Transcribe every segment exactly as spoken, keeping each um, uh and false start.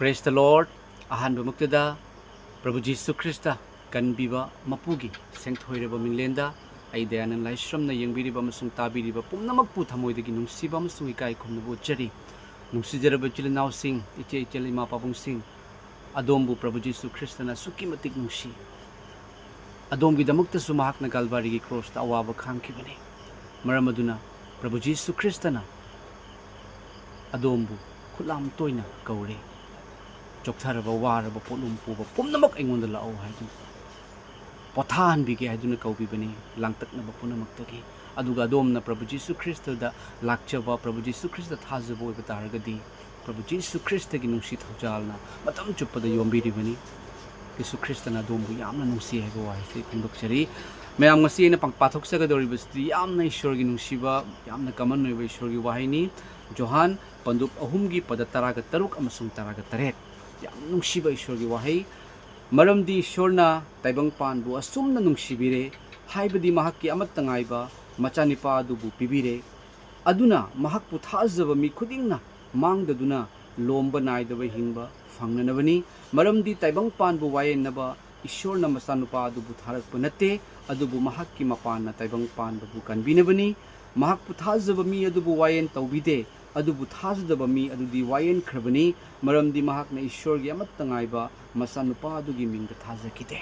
Praise the Lord. ꯑꯍꯥꯟꯕꯃꯛꯇꯗ ꯄ꯭ꯔꯚꯨ Jesus Christ ꯀꯟꯕꯤꯕ ꯃꯄꯨꯒꯤ ꯁꯦꯡꯊꯣꯏꯔꯕ ꯃꯤꯡꯂꯦꯟꯗ ꯑꯩ ꯗꯌꯥꯅꯟ ꯂꯥꯏꯁ꯭ꯔꯝꯅ ꯌꯦꯡꯕꯤꯔꯤꯕ ꯑꯃꯁꯨꯡ ꯇꯥꯕꯤꯔꯤꯕ ꯄꯨꯝꯅꯃꯛꯄꯨ ꯊꯃꯣꯏꯗꯒꯤ ꯅꯨꯡꯁꯤꯕ ꯑꯃꯁꯨꯡ ꯏꯀꯥꯏ ꯈꯨꯝꯅꯕ ꯎꯠꯆꯔꯤ꯫ ꯅꯨꯡꯁꯤꯖꯔꯕ ꯏꯆꯤꯜ ꯏꯅꯥꯎꯁꯤꯡ, ꯏꯆꯦ ꯏꯆꯜ, ꯏꯃꯥ ꯄꯥꯕꯨꯡꯁꯤꯡ, ꯑꯗꯣꯝꯕꯨ ꯄ꯭ꯔꯚꯨ ꯖꯤꯁꯨ ꯈ꯭ꯔꯤꯁꯇꯅ ꯑꯁꯨꯛꯀꯤ ꯃꯇꯤꯛ ꯅꯨꯡꯁꯤ꯫ ꯑꯗꯣꯝꯒꯤꯗꯃꯛꯇꯁꯨ ꯃꯍꯥꯛꯅ ꯀꯜꯚꯥꯔꯤꯒꯤ ꯀ꯭ꯔꯣꯁꯇ ꯑꯋꯥꯕ ꯈꯥꯡꯈꯤꯕꯅꯤ꯫ ꯃꯔꯝ ꯑꯗꯨꯅ ꯄ꯭ꯔꯚꯨ ꯖꯤꯁꯨ ꯈ꯭ꯔꯤꯁꯇꯅ ꯑꯗꯣꯝꯕꯨ ꯈꯨꯠꯂꯥꯝ ꯇꯣꯏꯅ ꯀꯧꯔꯦ꯫ "ꯆꯣꯛꯊꯔꯕ, ꯋꯥꯔꯕ, ꯄꯣꯠꯂꯨꯝ ꯄꯨꯕ ꯄꯨꯝꯅꯃꯛ ꯑꯩꯉꯣꯟꯗ ꯂꯥꯛꯎ" ꯍꯥꯏꯗꯨꯅ ꯄꯣꯊꯥꯍꯟꯕꯤꯒꯦ ꯍꯥꯏꯗꯨꯅ ꯀꯧꯕꯤꯕꯅꯤ, ꯂꯥꯡꯇꯛꯅꯕ ꯄꯨꯝꯅꯃꯛꯇꯒꯤ꯫ ꯑꯗꯨꯒ ꯑꯗꯣꯝꯅ ꯄ꯭ꯔꯚꯨ ꯖꯤꯁꯨ ꯈ꯭ꯔꯤꯁꯇꯗ ꯂꯥꯛꯆꯕ, ꯄ꯭ꯔꯚꯨ ꯖꯤꯁꯨ ꯈ꯭ꯔꯤꯁꯇ ꯊꯥꯖꯕ ꯑꯣꯏꯕ ꯇꯥꯔꯒꯗꯤ, ꯄ꯭ꯔꯚꯨ ꯖꯤꯁꯨ ꯈ꯭ꯔꯤꯁꯇꯒꯤ ꯅꯨꯡꯁꯤ ꯊꯧꯖꯥꯜꯅ ꯃꯇꯝ ꯆꯨꯞꯄꯗ ꯌꯣꯝꯕꯤꯔꯤꯕꯅꯤ꯫ ꯖꯤꯁꯨ ꯈ꯭ꯔꯤꯁꯇꯅ ꯑꯗꯣꯝꯕꯨ ꯌꯥꯝꯅ ꯅꯨꯡꯁꯤ ꯍꯥꯏꯕ ꯋꯥꯍꯩꯁꯤ ꯐꯣꯡꯗꯣꯛꯆꯔꯤ꯫ ꯃꯌꯥꯝ, ꯉꯁꯤ ꯑꯩꯅ ꯄꯥ-, ꯄꯥꯊꯣꯛꯆꯒꯗꯧꯔꯤꯕꯁꯤꯗꯤ ꯌꯥꯝꯅ ꯏꯁꯣꯔꯒꯤ ꯅꯨꯡꯁꯤꯕ, ꯌꯥꯝꯅ ꯀꯃꯟ ꯑꯣꯏꯕ ꯏꯁꯣꯔꯒꯤ ꯋꯥꯍꯩꯅꯤ꯫ ꯖꯣꯍꯥꯟ ꯄꯟꯗꯨꯞ ꯑꯍꯨꯝꯒꯤ ꯄꯗ ꯇꯔꯥꯒ ꯇꯔꯨꯛ ꯑꯃꯁꯨꯡ ꯇꯔꯥꯒ ꯇꯔꯦꯠ꯫ ꯌꯥꯝ ꯅꯨꯡꯁꯤꯕ ꯏꯁꯣꯔꯒꯤ ꯋꯥꯍꯩ꯫ "ꯃꯔꯝꯗꯤ ꯏꯁꯣꯔꯅ ꯇꯥꯏꯕꯪꯄꯥꯟꯕꯨ ꯑꯁꯨꯝꯅ ꯅꯨꯡꯁꯤꯕꯤꯔꯦ, ꯍꯥꯏꯕꯗꯤ ꯃꯍꯥꯛꯀꯤ ꯑꯃꯠꯇ ꯉꯥꯏꯕ ꯃꯆꯥꯅꯤꯄꯥ ꯑꯗꯨꯕꯨ ꯄꯤꯕꯤꯔꯦ, ꯑꯗꯨꯅ ꯃꯍꯥꯛꯄꯨ ꯊꯥꯖꯕ ꯃꯤ ꯈꯨꯗꯤꯡꯅ ꯃꯥꯡꯗꯗꯨꯅ ꯂꯣꯝꯕ ꯅꯥꯏꯗꯕ ꯍꯤꯡꯕ ꯐꯪꯅꯅꯕꯅꯤ꯫ ꯃꯔꯝꯗꯤ ꯇꯥꯏꯕꯪꯄꯥꯟꯕꯨ ꯋꯥꯌꯦꯟꯅꯕ ꯏꯁꯣꯔꯅ ꯃꯆꯥꯅꯨꯄꯥ ꯑꯗꯨꯕꯨ ꯊꯥꯔꯛꯄ ꯅꯠꯇꯦ, ꯑꯗꯨꯕꯨ ꯃꯍꯥꯛꯀꯤ ꯃꯄꯥꯟꯅ ꯇꯥꯏꯕꯪꯄꯥꯟꯕꯕꯨ ꯀꯟꯕꯤꯅꯕꯅꯤ꯫ ꯃꯍꯥꯛꯄꯨ ꯊꯥꯖꯕ ꯃꯤ ꯑꯗꯨꯕꯨ ꯋꯥꯌꯦꯟ ꯇꯧꯕꯤꯗꯦ, ꯑꯗꯨꯕꯨ ꯊꯥꯖꯗꯕ ꯃꯤ ꯑꯗꯨꯗꯤ ꯋꯥꯌꯦꯟꯈ꯭ꯔꯕꯅꯤ, ꯃꯔꯝꯗꯤ ꯃꯍꯥꯛꯅ ꯏꯁꯣꯔꯒꯤ ꯑꯃꯠꯇ ꯉꯥꯏꯕ ꯃꯆꯥꯅꯨꯄꯥ ꯑꯗꯨꯒꯤ ꯃꯤꯡꯗ ꯊꯥꯖꯈꯤꯗꯦ"꯫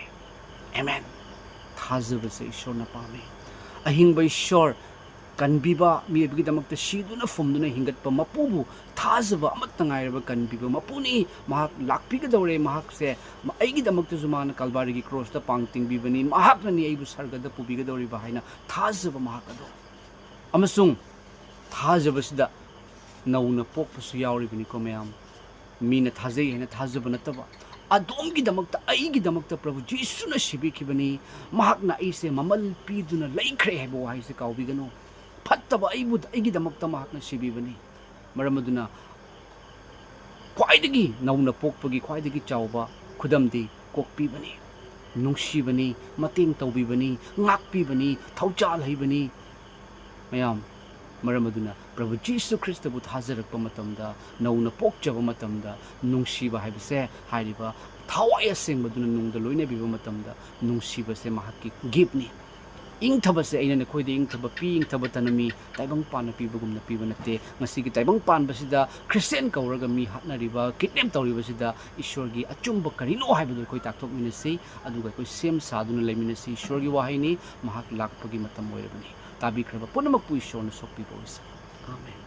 ꯑꯦꯃꯦꯟ꯫ ꯊꯥꯖꯕꯁꯦ ꯏꯁꯣꯔꯅ ꯄꯥꯝꯃꯤ꯫ ꯑꯍꯤꯡꯕ ꯏꯁꯣꯔ, ꯀꯟꯕꯤꯕ, ꯃꯤꯑꯣꯏꯕꯒꯤꯗꯃꯛꯇ ꯁꯤꯗꯨꯅ ꯐꯨꯝꯗꯨꯅ ꯍꯤꯡꯒꯠꯄ ꯃꯄꯨꯕꯨ ꯊꯥꯖꯕ ꯑꯃꯠꯇ ꯉꯥꯏꯔꯕ ꯀꯟꯕꯤꯕ ꯃꯄꯨꯅꯤ꯫ ꯃꯍꯥꯛ ꯂꯥꯛꯄꯤꯒꯗꯧꯔꯦ꯫ ꯃꯍꯥꯛꯁꯦ ꯑꯩꯒꯤꯗꯃꯛꯇꯁꯨ ꯃꯥꯅ ꯀꯜꯚꯥꯔꯤꯒꯤ ꯀ꯭ꯔꯣꯁꯇ ꯄꯥꯡ ꯇꯤꯡꯕꯤꯕꯅꯤ꯫ ꯃꯍꯥꯛꯅꯅꯤ ꯑꯩꯕꯨ ꯁꯔꯒꯗ ꯄꯨꯕꯤꯒꯗꯧꯔꯤꯕ ꯍꯥꯏꯅ ꯊꯥꯖꯕ ꯃꯍꯥꯛ ꯑꯗꯣ꯫ ꯑꯃꯁꯨꯡ ꯊꯥꯖꯕꯁꯤꯗ ꯅꯧꯅ ꯄꯣꯛꯄꯁꯨ ꯌꯥꯎꯔꯤꯕꯅꯤꯀꯣ ꯃꯌꯥꯝ꯫ ꯃꯤꯅ ꯊꯥꯖꯩ ꯍꯥꯏꯅ ꯊꯥꯖꯕ ꯅꯠꯇꯕ, ꯑꯗꯣꯝꯒꯤꯗꯃꯛꯇ, ꯑꯩꯒꯤꯗꯃꯛꯇ ꯄ꯭ꯔꯚꯨ ꯖꯤꯁꯨꯅ ꯁꯤꯕꯤꯈꯤꯕꯅꯤ꯫ ꯃꯍꯥꯛꯅ ꯑꯩꯁꯦ ꯃꯃꯜ ꯄꯤꯗꯨꯅ ꯂꯩꯈ꯭ꯔꯦ ꯍꯥꯏꯕ ꯋꯥꯍꯩꯁꯦ ꯀꯥꯎꯕꯤꯒꯅꯨ꯫ ꯐꯠꯇꯕ ꯑꯩꯕꯨ, ꯑꯩꯒꯤꯗꯃꯛꯇ ꯃꯍꯥꯛꯅ ꯁꯤꯕꯤꯕꯅꯤ꯫ ꯃꯔꯝ ꯑꯗꯨꯅ ꯈ꯭ꯋꯥꯏꯗꯒꯤ ꯅꯧꯅ ꯄꯣꯛꯄꯒꯤ ꯈ꯭ꯋꯥꯏꯗꯒꯤ ꯆꯥꯎꯕ ꯈꯨꯗꯝꯗꯤ ꯀꯣꯛꯄꯤꯕꯅꯤ, ꯅꯨꯡꯁꯤꯕꯅꯤ, ꯃꯇꯦꯡ ꯇꯧꯕꯤꯕꯅꯤ, ꯉꯥꯛꯄꯤꯕꯅꯤ, ꯊꯧꯖꯥꯜ ꯍꯩꯕꯅꯤ꯫ ꯃꯌꯥꯝ, ꯃꯔꯝ ꯑꯗꯨꯅ ꯄ꯭ꯔꯚꯨ ꯖꯤꯁꯨ ꯈ꯭ꯔꯤꯁꯇꯕꯨ ꯊꯥꯖꯔꯛꯄ ꯃꯇꯝꯗ, ꯅꯧꯅ ꯄꯣꯛꯆꯕ ꯃꯇꯝꯗ, ꯅꯨꯡꯁꯤꯕ ꯍꯥꯏꯕꯁꯦ ꯍꯥꯏꯔꯤꯕ ꯊꯋꯥꯏ ꯑꯁꯦꯡꯕꯗꯨꯅ ꯅꯨꯡꯗ ꯂꯣꯏꯅꯕꯤꯕ ꯃꯇꯝꯗ ꯅꯨꯡꯁꯤꯕꯁꯦ ꯃꯍꯥꯛꯀꯤ ꯒꯤꯐꯅꯤ꯫ ꯏꯪꯊꯕꯁꯦ ꯑꯩꯅ ꯅꯈꯣꯏꯗ ꯏꯪꯊꯕ ꯄꯤ, ꯏꯪꯊꯕ ꯇꯅꯃꯤ, ꯇꯥꯏꯕꯪ ꯄꯥꯟꯅ ꯄꯤꯕꯒꯨꯝꯅ ꯄꯤꯕ ꯅꯠꯇꯦ꯫ ꯉꯁꯤꯒꯤ ꯇꯥꯏꯕꯪ ꯄꯥꯟꯕꯁꯤꯗ ꯈ꯭ꯔꯤꯁꯇꯤꯌꯥꯟ ꯀꯧꯔꯒ ꯃꯤ ꯍꯥꯠꯅꯔꯤꯕ, ꯀꯤꯗꯅꯦꯞ ꯇꯧꯔꯤꯕꯁꯤꯗ ꯏꯁꯣꯔꯒꯤ ꯑꯆꯨꯝꯕ ꯀꯔꯤꯅꯣ ꯍꯥꯏꯕꯗꯨ ꯑꯩꯈꯣꯏ ꯇꯥꯛꯊꯣꯛꯃꯤꯟꯅꯁꯤ, ꯑꯗꯨꯒ ꯑꯩꯈꯣꯏ ꯁꯦꯝ ꯁꯥꯗꯨꯅ ꯂꯩꯃꯤꯟꯅꯁꯤ꯫ ꯏꯁꯣꯔꯒꯤ ꯋꯥꯍꯩꯅꯤ, ꯃꯍꯥꯛ ꯂꯥꯛꯄꯒꯤ ꯃꯇꯝ ꯑꯣꯏꯔꯕꯅꯤ꯫ ꯇꯥꯕꯤꯈ꯭ꯔꯕ ꯄꯨꯝꯅꯃꯛꯄꯨ ꯏꯁꯣꯔꯅ ꯁꯣꯛꯄꯤꯕ ꯑꯣꯏꯁꯅꯨ꯫ ꯑꯥꯃꯦꯟ꯫